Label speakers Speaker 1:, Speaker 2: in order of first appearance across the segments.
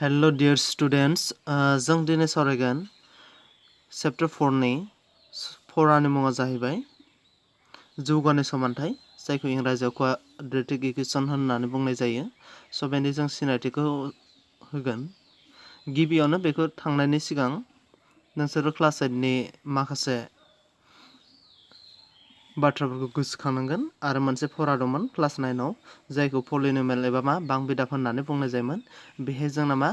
Speaker 1: Hello dear students, जों दिनै सावरायगोन चैप्टर 4 नि फरानि मुङा जाहैबाय जौगानाय समानथाय जायखौ इंराजियाव क्वाड्रेटिक इक्वेशन होननानै बुंनाय जायो। स' बेनि जों सिनायथिखौ होगोन। गिबियावनो बेखौ थांनायनि सिगां नोंसोरो क्लास 8 नि माखासे बाथ्राफोरखौ गोसोखांनांगोन आरो मोनसे फरा दंमोन क्लास 9 आव जायखौ पलिनोमियेल एबा बां बिदाब होननानै बुंनाय जायोमोन। बेहाय जोंना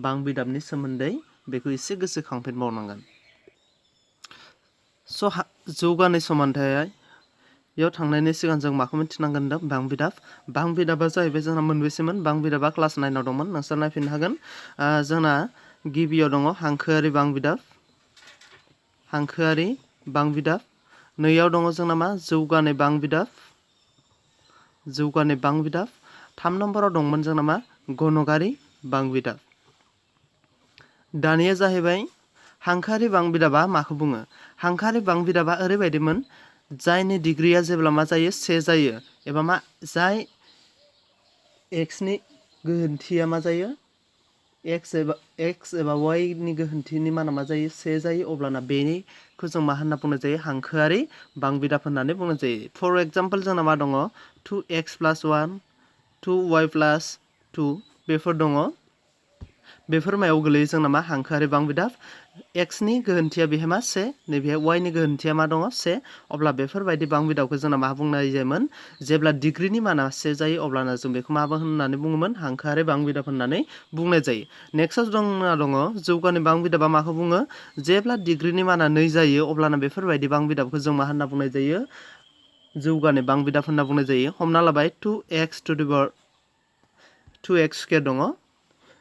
Speaker 1: बां बिदाबनि सोमोन्दै बेखौ एसे गोसोखांफिनबावनांगोन। स' जौगानाय समानथायाव थांनायनि सिगां जों माखौ मिथिनांगोन होनदों बां बिदाब। बां बिदाबा जाहैबाय जोंना मोनबेसेमोन? बां बिदाबा क्लास 9 आव दंमोन, नोंसोर नायफिननो हागोन। जोंना गिबियाव दङ हांखोआरि बां बिदाब, हांखोआरि बां बिदाब। नैयाव दङ जोंना जौगानाय बां बिदाब, जौगानाय बां बिदाब। 3 नम्बराव दंमोन जोंना गणकारि बां बिदाब। दानिया जाहैबाय हांखोआरि बां बिदाबा माखौ बुङो? हांखोआरि बां बिदाबा ओरैबायदिमोन जायनि डिग्रिया जेब्ला मा जायो 1 जायो एबा जाय एक्सनि गोहोन्थिया मा जायो एक्स एबा वाइ नि गोहोन्थिनि माना मा जायो 1 जायो, अब्लाना बेनिखौ जों मा होनना बुंनाय जायो? हांखोआरि बां बिदाब होननानै बुंनाय जायो। फर एग्जाम्पल जोंना मा दङ 2x + 1, 2y + 2 बेफोर दङ। बेफोर मायाव गोलैयो जोंना हांखोआरि बां बिदाब। एक्सनि गोहोन्थिया बेहाय 1, नैबेहाय वाइनि गोहोन्थिया मा दङ 1। अब्ला बेफोरबायदि बां बिदाबखौ जोंना मा बुंनाय जायोमोन? जेब्ला डिग्रिनि माना 1 जायो अब्लाना जों बेखौ मा होननानै बुङोमोन? हांखोआरि बां बिदाब होननानै बुंनाय जायो। नेक्स्टआव दङ जौगानाय बां बिदाबा माखौ बुङो? जेब्ला डिग्रिनि माना 2 जायो अब्लाना बेफोरबायदि बां बिदाबखौ जों मा होनना बुंनाय जायो? जौगानाय बां बिदाब होनना बुंनाय जायो। हमना लाबाय 2x² दङ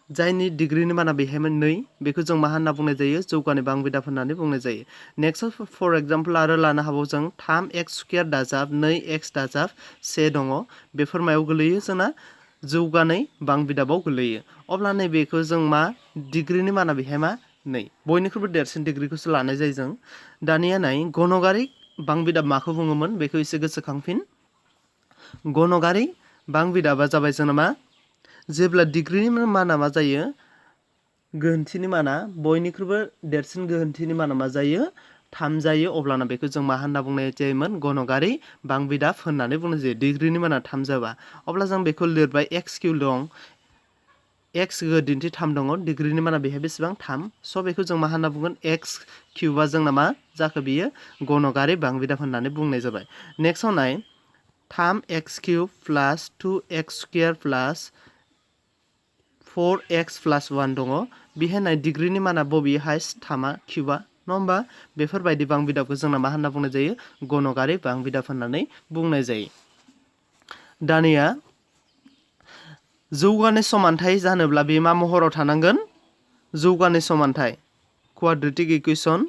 Speaker 1: जायनि डिग्रिनि माना बेहाय 2, बेखौ जों मा होनना बुंनाय जायो? जौगानाय बां बिदाब होननानै बुंनाय जायो। नेक्स्टआव फर एग्जाम्पल आरो लानो हाबावो जों 3x² दाजाब 2x दाजाब 1 दङ। बेफोर मायाव गोलैयो? जोंना जौगानाय बां बिदाबाव गोलैयो। अब्ला नैबेखौ जों डिग्रिनि माना बेहाय 2, बयनिख्रुइबो देरसिन डिग्रिखौसो लानाय जायो जों। दानिया नाय गणकारि बां बिदाब माखौ बुङोमोन? बेखौ एसे गोसोखांफिन। गणकारि बां बिदाबा जाबाय जोंना जेब्ला डिग्रिनि माना मा जायो? गोहोन्थिनि माना बयनिख्रुइबो देरसिन गोहोन्थिनि माना मा जायो? 3 जायो, अब्लाना बेखौ जों मा होनना बुंनाय जायोमोन? गणकारि बां बिदाब होननानै बुंनाय जायो। डिग्रिनि माना 3 जाबा अब्ला जों बेखौ लिरबाय x³ दं, x गोहोन्थि 3 दङ, डिग्रिनि माना बेहाय बेसेबां? 3। स' बेखौ जों मा होनना बुंगोन? x³ जोंना मा जाखो? बियो गणकारि बां बिदाब होननानै बुंनाय जाबाय। नेक्स्टआव नाय 3x³ + 2x² + 4x + 1 दङ। बेहाय नाय डिग्रिनि माना बबेहाय 3 क्यूबा, नङा होमबा? बेफोरबायदि बां बिदाबखौ जोंना मा होनना बुंनाय जायो? गणकारि बां बिदाब होननानै बुंनाय जायो। दानिया जौगानाय समानथाय जानोब्ला बे मा महराव थानांगोन? जौगानाय समानथाय क्वाड्रेटिक इक्वेशन।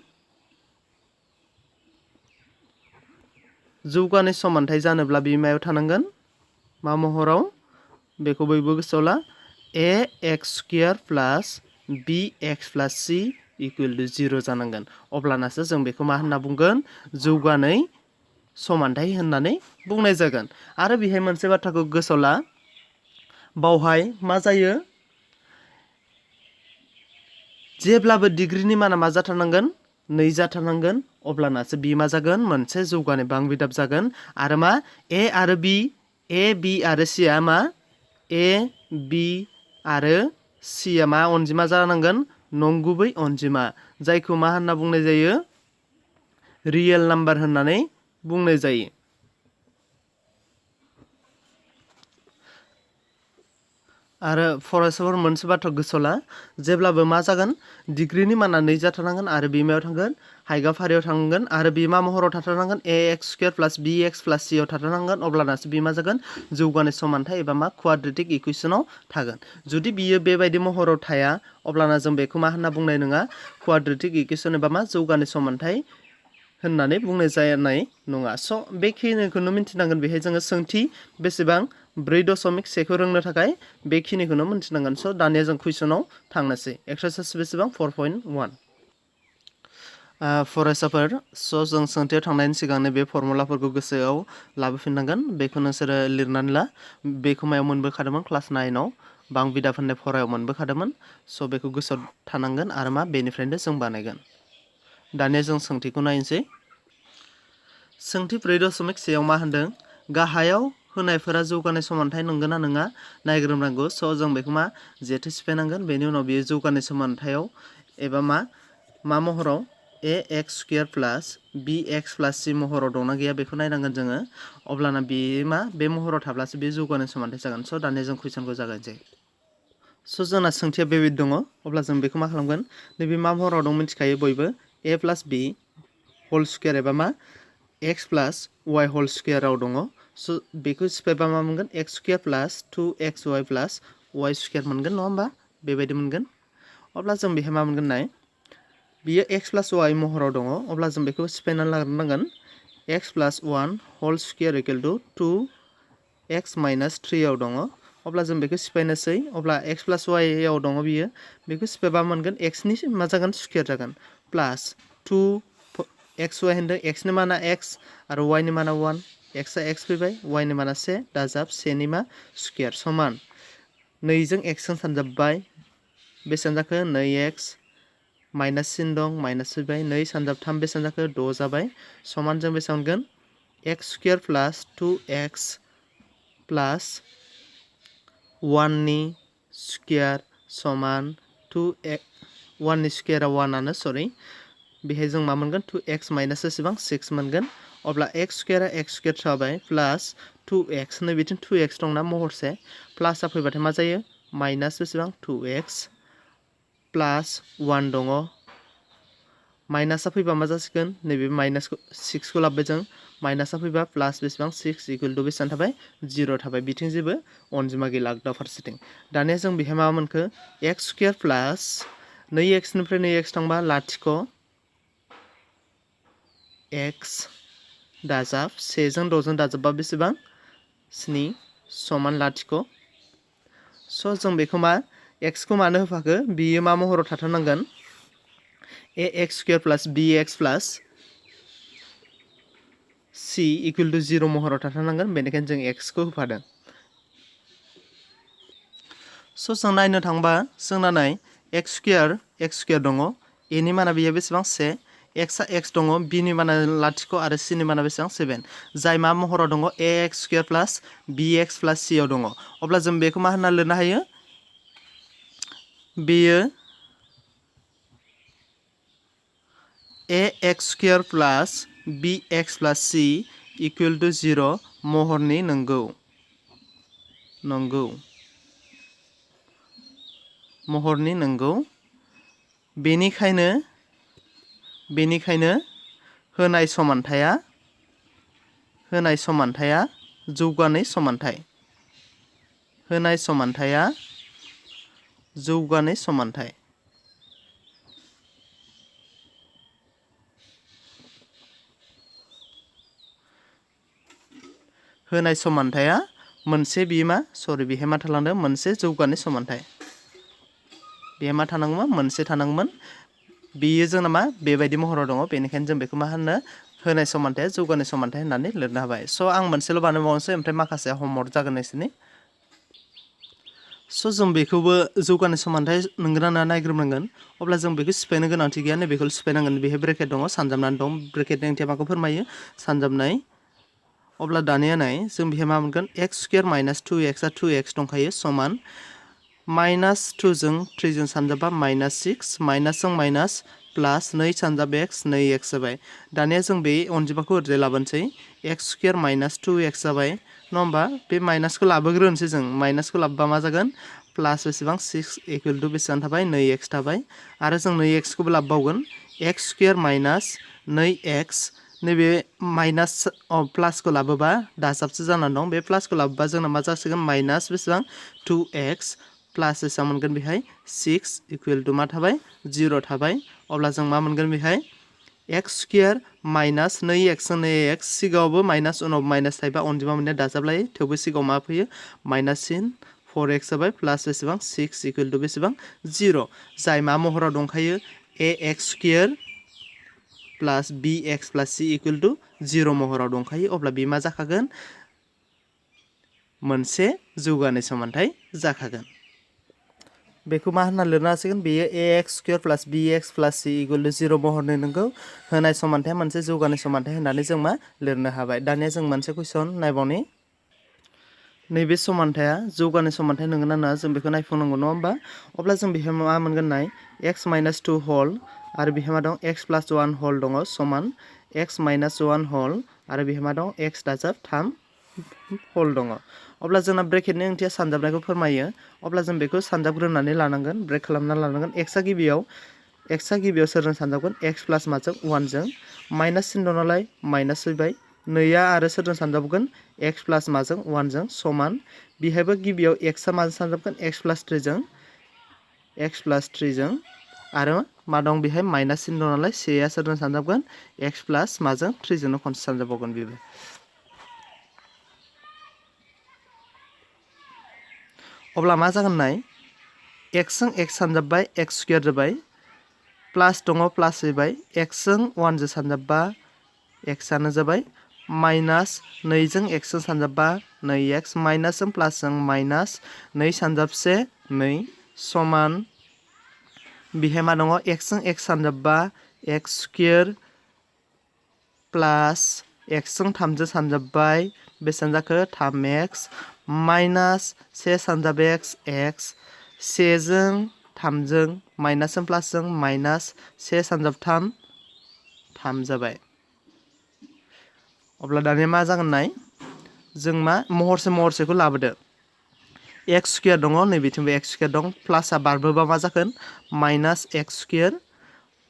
Speaker 1: जौगानाय समानथाय जानोब्ला बे मायाव थानांगोन? मा महराव? बेखौ बयबो गोसोआव ला। ax² + bx + c = 0 जानांगोन। अब्लानासो जों बेखौ मा होनना बुंगोन? जौगानाय समानथाय होननानै बुंनाय जागोन। आरो बेहाय मोनसे बाथ्राखौ गोसोआव ला, बावहाय मा जायो? जेब्लाबो डिग्रिनि माना मा जाथारनांगोन? 2 जाथारनांगोन, अब्लानासो बि मा जागोन? मोनसे जौगानाय बां बिदाब जागोन। आरो मा a आरो b, a b आरो c आ मा? a b आरो c आ मा अनजिमा जानांगोन? नंगुबै अनजिमा, जायखौ मा होनना बुंनाय जायो? रियेल नाम्बार होननानै बुंनाय जायो। आरो फरायसाफोर मोनसे बाथ्रा गोसोआव ला, जेब्लाबो मा जागोन? डिग्रिनि माना 2 जाथारनांगोन आरो बे मायाव थांगोन? हायगाफारियाव थांगोन आरो बे मा महराव थाथारनांगोन? ax² + bx + c आव थाथारनांगोन, अब्लानासो बे मा जागोन? जौगानाय समानथाय एबा मा क्वाड्रेटिक इक्वेशनाव थागोन। जुदि बियो बेबायदि महराव थाया अब्लाना जों बेखौ मा होनना बुंनाय नङा? क्वाड्रेटिक इक्वेशन एबा मा? जौगानाय समानथाय होननानै बुंनाय जानाय नङा। स' बेखिनिखौनो मिथिनांगोन। बेहाय जोङो सोंथि बेसेबां 4.1 खौ रोंनो थाखाय बेखिनिखौनो मिथिनांगोन। स' दानिया जों कुइसनाव थांनोसै। एक्सारसाइज बेसेबां? 4.1। फरायसाफोर, स' जों सोंथियाव थांनायनि सिगांनो बे फर्मुलाफोरखौ गोसोआव लाबोफिननांगोन। बेखौ नोंसोरो लिरनानै ला। बेखौ मायाव मोनबोखादोंमोन? क्लास 9 आव बां बिदाफोरनि फरायाव मोनबोखादोंमोन स' बेखौ गोसोआव थानांगोन आरो मा बेनिफ्रायनो जों बानायगोन। दानिया जों सोंथिखौ नायनोसै। सोंथि 4.1 मा होनदों गाहायाव होनायफोरा जौगानाय समानथाय नंगौना नङा नायग्रोमनांगौ। स' जों बेखौ मा जेथो सिफायनांगोन बेनि उनाव बेयो जौगानाय समानथायाव एबा मा महराव ax स्क्वायर प्लास bx प्लास c महराव दंना गैया बेखौ नायनांगोन जोङो। अब्लाना बेयो मा बे महराव थाब्लासो बे जौगानाय समानथाय जागोन। स' दानिया जों कुइसनखौ जागायनोसै। स' जोंना सोंथिया बेबायदि दङ। अब्ला जों बेखौ मा खालामगोन नैबे मा महराव दं मिथिखायो बयबो a plus b whole square एबा मा x प्लास y होल स्क्वायराव दङ। स' बेखौ सिफायबा मा मोनगोन x square plus 2xy plus y square मोनगोन नङा होमबा बेबायदि मोनगोन। अब्ला जों बेहाय मा मोनगोन नाय बियो x प्लास y महराव दङ। अब्ला जों बेखौ सिफायनानै लाग्रोनांगोन x plus 1 whole square equal to 2x minus 3 आव दङ। अब्ला जों बेखौ सिफायनोसै। अब्ला x प्लास y आव दङ बियो बेखौ सिफायबा मोनगोन x नि मा जागोन स्क्वायर जागोन प्लास 2xy होनदों x नि माना x आरो y नि माना 1 x आ x फैबाय y नि माना 1 दाजाब 1 नि मा स्क्वायर समान 2 जों x जों सानजाबबाय बेसेबां जाखो 2x माइनास सिन दं माइनास फैबाय 2 सानजाब 3 बेसेबां जाखो 6 जाबाय समान जों बेसेबां मोनगोन x स्क्वायर प्लास 2x प्लास 1 नि स्क्वायर समान 1 नि स्क्वायरा 1 आनो सरि बेहाय जों मा मोनगोन 2x माइनास बेसेबां 6 मोनगोन। अब्ला x स्क्वायरा x स्क्वायर थाबाय प्लास 2x नै बिथिं 2x दंना महरसे प्लासआ फैबाथाय मा जायो माइनास बेसेबां 2x प्लास 1 दङ माइनासआ फैबा मा जासिगोन नैबे माइनासखौ 6 खौ लाबोबाय जों माइनासआ फैबा प्लास बेसेबां 6 इक्वल टु बेसेबां थाबाय 0 थाबाय बिथिं जेबो अनजिमा गैला आगदा फारसेथिं। दानिया जों बेहाय मा मोनखो x स्क्वायर प्लास 2x निफ्राय 2x थांबा लाथिख' x दाजाब 1 जों 6 जों दाजाबबा बेसेबां 7 समान लाथिख'। स' जों बेखौ मा x खौ मानो होफाखो बियो मा महराव थाथारनांगोन ax स्क्वायर प्लास bx प्लास c इक्वल टु 0 महराव थाथारनांगोन बेनिखायनो जों x खौ होफादों। स' जों नायनो थांबा जोंना नाय x स्क्वायर दङ a नि माना बेयो बेसेबां 1 x आ x दङ b नि माना लाथिख' आरो c नि माना बेसेबां 7 जाय मा महराव दङ ax स्क्वायर प्लास bx प्लास c आव दङ। अब्ला जों बेखौ मा होनना लिरनो हायो बेयो ax स्क्वायर प्लास bx प्लास c इक्वल टु 0 महरनि नंगौ महरनि नंगौ बेनिखायनो होनाय समानथाया जौगानाय समानथाय होनाय समानथाया मोनसे बिमा बेहाय मा थालांदों मोनसे जौगानाय समानथाय बेहाय मा थानांगौमोन मोनसे थानांगौमोन बेयो जोंना मा बेबायदि महराव दङ बेनिखायनो जों बेखौ मा होनो होनाय समानथाया जौगानाय समानथाय होननानै लिरनो हाबाय। स' आं मोनसेल' बानायबावनोसै ओमफ्राय माखासे हमवर्क जागोन नोंसोरनि। स' जों बेखौबो जौगानाय समानथाय नंगौना नङा नायग्रोमनांगोन। अब्ला जों बेखौ सिफायनो गोनांथि गैया नै बेखौ सिफायनांगोन बेहाय ब्रेकेट दङ सानजाबनानै दं ब्रेकेटनि ओंथिया माखौ फोरमायो सानजाबनाय। अब्ला दानिया नाय जों बेहाय मा मोनगोन x स्क्वायर माइनास 2x आ 2x दंखायो समान माइनास 2 जों 3 जों सानजाबा माइनास 6 माइनास जों माइनास प्लास 2 सानजाब x 2x जाबाय। दानिया जों बे अनजिमाखौ ओरैजाय लाबोनोसै x स्क्वायर माइनास 2x जाबाय नङा होमबा बे माइनासखौ लाबोग्रोनोसै जों माइनासखौ लाबोबा मा जागोन प्लास बेसेबां 6 इक्वल टु बेसेबां थाबाय 2x थाबाय आरो जों 2x खौबो लाबोबावगोन x स्क्वायर माइनास 2x नैबे माइनास प्लासखौ लाबोबा दाजाबसो जानानै दं बे प्लासखौ लाबोबा जोंना मा जासिगोन माइनास बेसेबां 2x प्लास बेसेबां मोनगोन बेहाय 6 इक्वल टु मा थाबाय 0 थाबाय। अब्ला जों मा मोनगोन बेहाय x स्क्वायर माइनास 2x जों 2x सिगाङावबो माइनास उनाव माइनास थायोबा अनजिमा मोननाया दाजाबलायो थेवबो सिगाङाव मा फैयो माइनास सिन 4x जाबाय प्लास बेसेबां 6 इक्वल टु बेसेबां 0 जाय मा महराव दंखायो ax स्क्वायर प्लास bx प्लास c इक्वल टु 0 महराव दंखायो। अब्ला बे मा जाखागोन मोनसे जौगानाय समानथाय जाखागोन। बेखौ मा होनना लिरनो हासिगोन बेयो ax स्क्वायर प्लास bx प्लास c इक्वल टु 0 महरनि नोंगौ होनाय समानथाया मोनसे जौगानाय समानथाय होननानै जों मा लिरनो हाबाय। दानिया जों मोनसे कुइसन नायबावनि नैबे समानथाया जौगानाय समानथाय नंगौना नङा जों बेखौ नायफुंनांगौ नङा होमबा अब्ला जों बेहाय मा मोनगोन नाय x माइनास 2 होल आरो बेहाय मा दं x प्लास 1 होल दङ समान x माइनास 1 होल आरो बेहाय मा दं x दाजाब 3 होल दङ। अब्ला जोंना ब्रेकेटनि ओंथिया सानजाबनायखौ फोरमायो अब्ला जों बेखौ सानजाबग्रोनानै लानांगोन ब्रेक खालामना लानांगोन x आ गिबियाव सोरजों सानजाबगोन x प्लास माजों 1 जों माइनास सिन दं नालाय माइनास फैबाय नैया आरो सोरजों सानजाबगोन x प्लास माजों 1 जों समान बेहायबो गिबियाव x आ माजों सानजाबगोन x प्लास 3 जों आरो मा दं बेहाय माइनास सिन दं नालाय c आ सोरजों सानजाबगोन x प्लास माजों 3 जोंनो खनसे सानजाबबावगोन बेबो। अब्ला मा जागोन नाय x जों x सानजाबबाय x स्क्वायर जाबाय प्लास दङ प्लास फैबाय x जों 1 जों सानजाबबा x आनो जाबाय माइनास 2 जों x जों सानजाबबा 2x माइनास जों प्लास जों माइनास 2 सानजाबसे 2 समान बेहाय मा दङ x जों x सानजाबबा x स्क्वायर प्लास x जों 3 जों सानजाबबाय बेसेबां जाखो 3x माइनास 1 सानजाब x x से जों 3 जों माइनास जों प्लास जों माइनास 1 सानजाब 3 जाबाय। अब्ला दानिया मा जागोन नाय जों मा महरसेखौ लाबोदो x स्क्वायर दङ नैबेथिंबो x स्क्वायर दं प्लासआ बारबोबा मा जागोन माइनास x स्क्वायर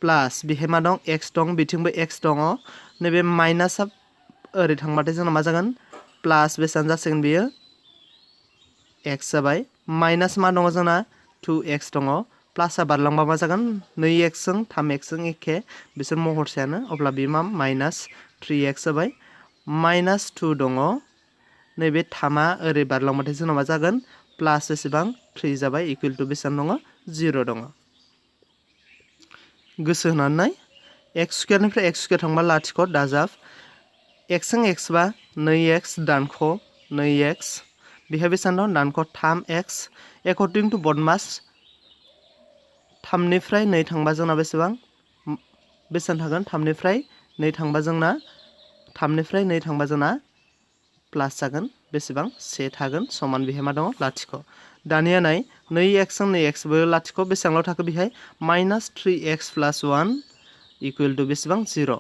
Speaker 1: प्लास बेहाय मा दं x दं बिथिंबो x दङ नैबे माइनासआ ओरै थांबाथाय जोंना मा जागोन प्लास बेसेबां जासिगोन बेयो x जाबाय माइनास मा दङ जोंना 2x दङ प्लासआ बारलांबा मा जागोन 2x जों 3x जों एखे बिसोर महरसेयानो अब्ला बे मा माइनास 3x जाबाय माइनास 2 दङ नैबे 3आ ओरै बारलांबाथाय जोंना मा जागोन प्लास बेसेबां 3 जाबाय इकुवेल टु बेसेबां दङ 0 दङ। गोसो होनानै नाय x स्क्वायरनिफ्राय x स्क्वायर थांबा लाथिख' दाजाब x जों x बा 2x दानख' 2x बेहाय बेसेबां दं दानख' 3x एकर्डिं टु बडमास 3 निफ्राय 2 थांबा जोंना बेसेबां थागोन 3 निफ्राय 2 थांबा जोंना प्लास जागोन बेसेबां 1 थागोन समान बेहाय मा दङ लाथिख'। दानिया नाय 2x जों 2x बो लाथिख' बेसेबांल' थाखो बेहाय माइनास 3x प्लास 1 इकुवेल टु बेसेबां 0